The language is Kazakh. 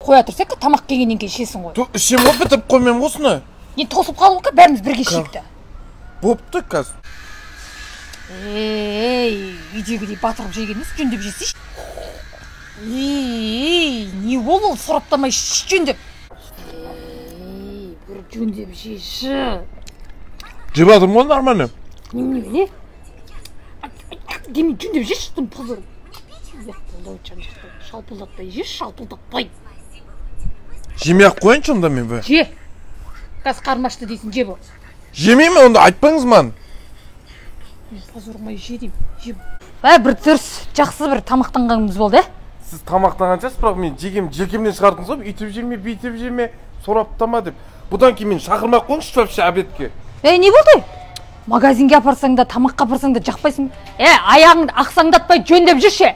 Қоя тұрсақ, тамақ келгеннен кейін ішесің ғой. Ішемін ғой, бітіріп қоймаймын ғой осыны. Енді тосып қалдық қой, бәріміз бірге ішейік та. Бопты қазір. Ей, үйдегідей батырып жеген емес, жөндеп жесейші. Ей, не болды ол, сораптамай жөндеп. Ей, бір жөндеп жеші. Жеп жатырмын ғой нормально. Немене? Деме, жөндеп жеші, тым позор. Шалпылдатпай жеші, шалпылдатпай. Жемей ақ қояйыншы онда мен бе. Же. Қазір қарным ашты дейсің, же бол. Жемеймін онда, айтпаңыз маған. Мен позор қылмай же деймін, же. Бә, бір дұрыс, жақсы бір тамақтанғанымыз болды, ә? Сіз тамақтанған шығарсыз, бірақ мен жегем желкемнен шығардыңыз ғой, үйтіп жеме, бүйтіп жеме, сораптама деп. Бұдан кейін мені шақырмай ақ қойыңызшы вообще обедке. Ей, не болды? Магазинге апарсаң да, тамаққа апарсаң да жақпайсың. Е, аяғыңды ақсаңдатпай жөндеп жүрші.